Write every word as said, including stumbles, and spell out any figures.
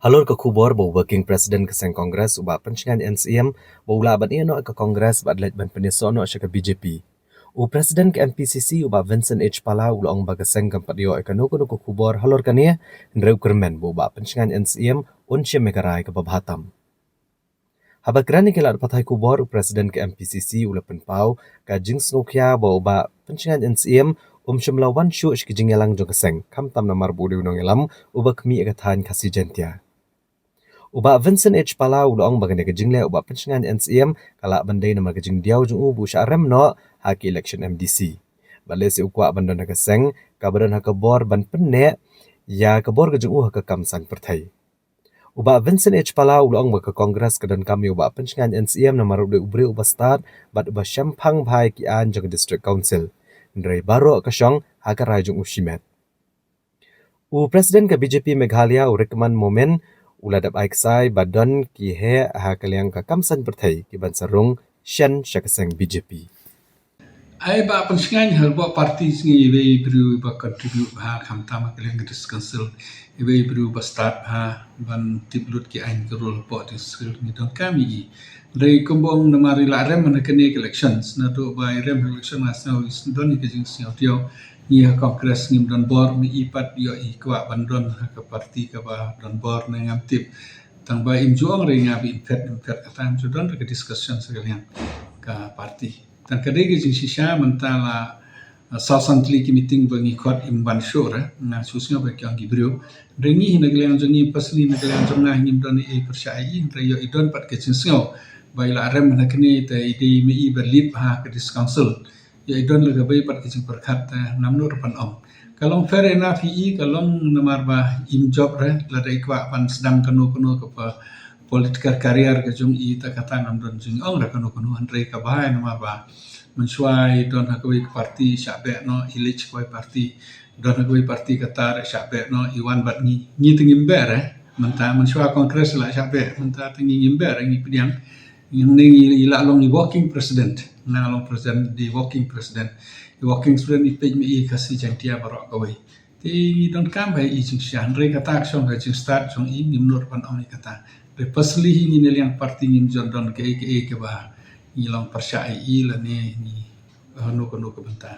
Halor ka khubor ba u Working President ka seng Congress u Bah Pynshngain N Syiem ba u lah ban ïeh noh ka Congress bad leit ban pynïasoh noh sha ka B J P, u President ka M P C C u Bah Vincent H Pala u la ong ba ka seng kam pat ïoh ïa kano kano ka khubor halor kane, hynrei u kyrmen ba u Bah Pynshngain N Syiem un shim ïa ka rai kaba bha tam. Haba kren ïa ki lad pathai khubor, u President ka M P C C u la pynpaw ka jingsngewkhia ba u Bah Pynshngain N Syiem um shym la wan shuh sha ki jingïalang jong ka seng, khamtam namar ba u dei u nongïalam uba khmih ïa ka thaiñ Khasi Jaiñtia. U Bah Vincent H Pala u la ong ba kane ka jingleh u Bah Pynshngain N Syiem ka lah ban dei namar ka jingdiaw jong u ba u shah rem noh ha ki election M D C. Bad lehse u kwah ban don ha ka seng kaba don ha ka bor ban pynneh ïa ka bor ka jong u ha ka kam saiñ pyrthei. U Bah Vincent H Pala u la ong ba ka Congress ka donkam ïa u Bah Pynshngain N Syiem namar u dei u briew uba stad bad uba shemphang bha ïa ki aiñ jong ka District Council. Hynrei baroh ka shong ha ka rai jong u shimet. U President ka B J P Meghalaya u Rikman Momin u la dep ai ksai ba don ki heh ha ka liang ka kam saiñ pyrthei ki ban sa rung shen sha ka seng B J P. Ai Bah Pynshngain, ha ka party jong ngi iwei i briew ba contribute bha khamtam ha ka liang ka District Council, iwei i briew ba stad bha ban tip lut ki aiñ ki rule hapoh District Council, ngi donkam ïa i. Hynrei kumba ong namar i la rem ha kane ka election, naduh ba i rem ha ka election nga sngew i don ïa ka jingsngewdiaw. Ngi ha Congress ngim don bor, ma i pat ïoh i kwah ban don ha ka party kaba don bor ne ngam tip. Tang ba im ju ong re nga ba im phet im phet, kata im ju don re ka discussion sa ka liang ka party. Tang ka dei ka jingshisha mynta la, uh, saw san tylli ki meeting ba ngi khot im wan shuh re, nga shu sngew ba ki ong ki briew. Hynrei ngi hi na ka liang jong ngi, personally na ka liang jong nga, ngim don ei ei pyrshah ïa i, hynrei ïoh i don pat ka jingsngew ba i la rem na kane te i dei ma i ba lead bha ka District Council. Ïa i don la ka bei pat ka jingpyrkhat te ngam nud ruh ban ong. Ka long fair enough ïa i, ka long namar ba im jop re, lada i kwah ban sdang kano kano ka pa political career ka jong i, te kata ngam don jingong re kano kano, hynrei ka bha ïa namar ba mynshuwa i don ha kawei ka party shah beh noh, i leit sha kawei party, don ha kawei party kata re shah beh noh, i wan bad ngi, ngi te ngim beh re. Mynta mynshuwa Congress la shah beh, mynta te ngi ngim beh re, ngi pdiang. Ngi ne ngi i la long i working president. Nga long president, di working president. I working president i peit ma i Khasi Jaiñtia baroh kawei. Te i donkam ba i jingshisha, hynrei kata ka shong ka jingstad jong i, ngim nud ban ong ïa kata. Hynrei personally hi ngi na liang party ngim ju don kaei kaei kaba ngi long pyrshah ïa i lane ngi, uh, kano kano ka bynta.